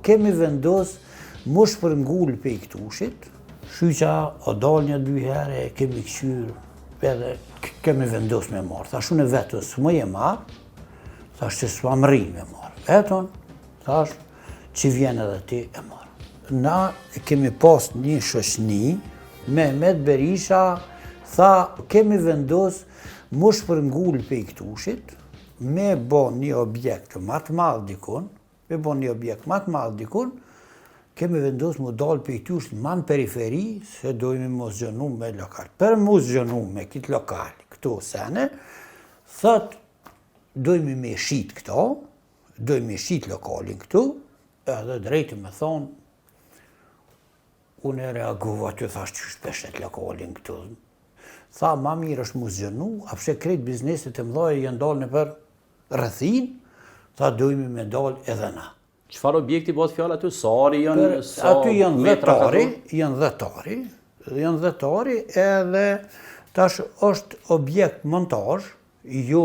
Kemi vendos m'u shpërngul pej këtushit, shyqa o dalë një dy herë, kemi këqyrë, edhe kemi vendos me marrë. Thash unë vetën, s'muj e marrë, thash që s'ma mrri me marrë. Vetën, thash, që vjen edhe ti e marrë. Na kemi pas një shoqni, Mehmet Berisha, tha, kemi vendos m'u shpërngul pej këtushit, me bo një objekt ma të madh dikun, me bo një objekt ma të madh dikun, kemi vendos mu dalë pej këtushit ma në periferi, se dojmë m'u zgjanu me lokal. Për m'u zgjanu me kitë lokal, këto sene, thot, dojmë me shit këto, dojmë me shit lokalin këtu, edhe drejtë me thonë, unë e reagova aty, thash qysh pe shet lokalin këtu. Tha, ma mirë është m'u zgjanu, a pse krejt bizneset e mdhaja janë dalë nëpër rrethinë, tha dojmë me dalë edhe na. Çfarë objekti bëhet fjalë aty? Sa ari janë, sa aty janë dhetë ari, janë dhetë ari, janë dhetë ari edhe tash është objekt montazh, jo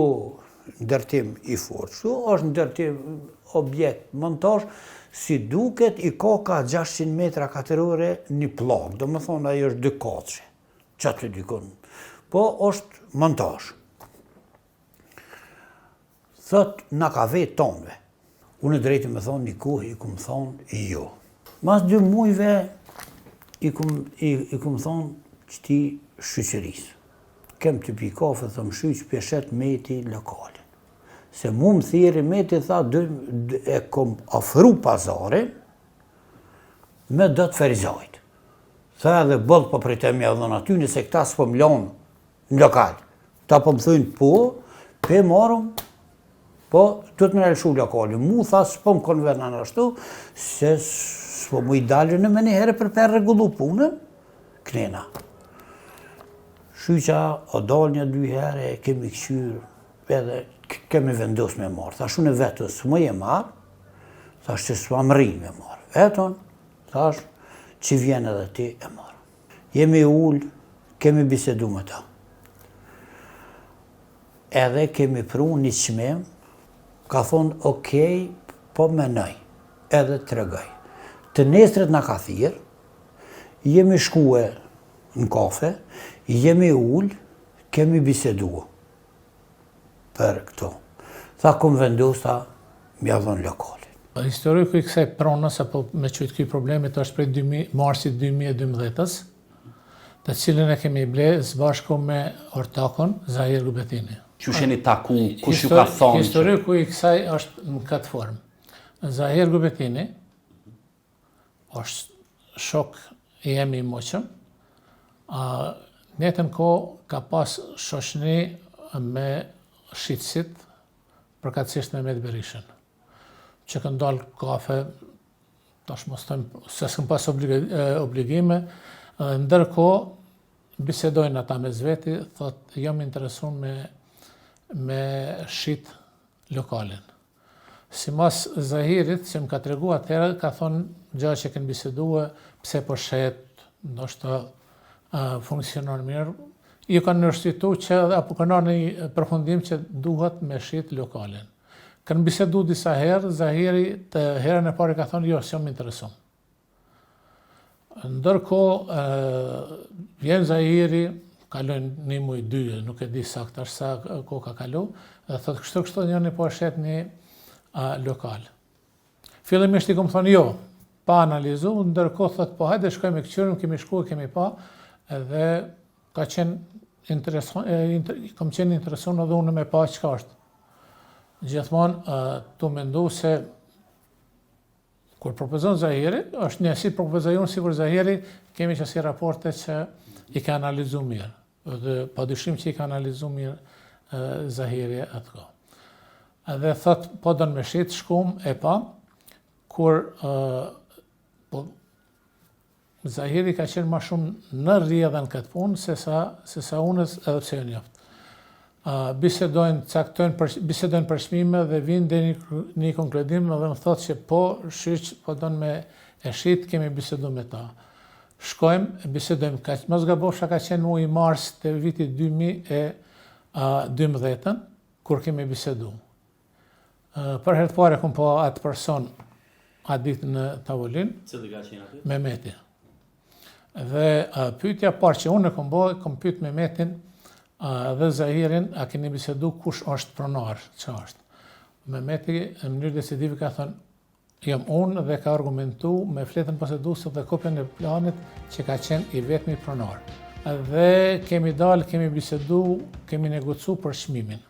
ndërtim i fortë, kështu është ndërtim objekt montazh, si duket i ka ka 600 metra katrore një pllakë, domethonë ajo është dy katëshe, qaty dikun, po është montazh. Thot, na ka vetë tonve. Unë drejtë me thonë, një kohë i kum thonë, jo. Mas dy mujve i kum, i, i kum thonë qëti Shyqërisë. Kem tu pi kafe, thom Shyq, pe shet Meti lokalin. Se mu më thirri Meti, tha, dy, e kom afru pazarin me do të Ferizajt. Tha edhe boll po pritem me ja dhonë aty, nëse këta s'po më lonë në lokal. Ta po më thujnë po, pe marrëm, po, duhet me lëshu lokalin. Mu tha, s'po më konvenon ashtu, se s'po mu i dalë në menjëherë për pe rregullu punën, knena. Shyqa, o dalë një dy herë, kemi këqyrë, edhe kemi vendos me marrë. Thash unë vetën, s'muj e marrë, thash që s'ma mrri me marrë. Vetën, thash, që vjen edhe ti e marrë. Jemi ulë, kemi bisedu me ta. Edhe kemi pru një çmim, ka thonë, okej, po menoj, edhe tregoj. Të nesrit na ka thirrë, jemi shkue në kafe, jemi ulë, kemi bisedu për këto. Tha, kom vendos, tha, m'ja dhonë lokalin. Historiku i kësaj pronës, apo me qujtë këtij problemit, është prej 2000, marsit 2012-ës, të cilën e kemi ble së bashku me ortakun Zahir Gubetini. Qysh jeni taku, kush ju ka thonë? Historiku i kësaj është në këtë formë. Zahir Gubetini është shok i jemi i moqëm, a njëjtën kohë ka pas shoqni me shitësit, përkatësisht me Mehmet Berishën, që kanë dalë kafe, tash mos them se s'kan pas obligime, ndërkohë bisedojnë ata mes veti, thot jam interesu me me shit lokalin. Simas Zahirit, që më ka tregu atëherë, ka thonë gjë që kënë bisedue, pse po shet, ndoshta funksionon mirë, ju kanë arsyetu që apo kanë ardhur në përfundim që duhet me shit lokalin. Kanë bisedu disa herë, Zahiri të herën e parë ka thonë, jo, s'jam interesum. Ndërkohë, vjen Zahiri, kalojnë një muj, dy, nuk e di saktë tash sa kohë ka kalu, dhe thotë kështu kështu njëni po e shet një a, lokal. Fillimisht i kom thonë jo, pa analizu, ndërkohë thotë po hajde shkojmë e këqyrim, kemi shku e kemi pa, edhe ka qenë intereson, inter, kom qenë interesun edhe unë me pa çka është. Gjithmonë tu mendu se kur propozon Zahiri, është një si propozoj unë sikur Zahiri, kemi qasi raporte që i ka analizu mirë. Dhe pa dyshim që i ka analizu mirë Zahiri atë kohë. Edhe thot, po don me shit, shkum e pa, kur po, Zahiri ka qenë ma shumë në rrjedhën këtë punë, se sa, se sa unë edhe pse e njoft. Bisedojnë, caktojnë për, bisedojnë për çmime dhe vinë deri në një konkludim dhe më thotë që po, shyq, po don me e shit, kemi bisedu me ta. Shkojmë, e bisedojmë, ka, mos gabofsha ka qenë muji mars të vitit 2012-ën, kur kemi bisedu. Për herë të parë e kom pa atë person. atë ditë në tavolinë. Cili ka qenë aty? Mehmeti. Dhe pyetja e parë që unë e kom bo, kom pyet Mehmetin dhe Zahirin, a keni bisedu kush është pronar, që është. Mehmeti në mënyrë decisive ka thënë, jam unë dhe ka argumentu me fletën poseduese dhe kopjen e planit që ka qenë i vetmi pronar. Dhe kemi dalë, kemi bisedu, kemi negocu për çmimin.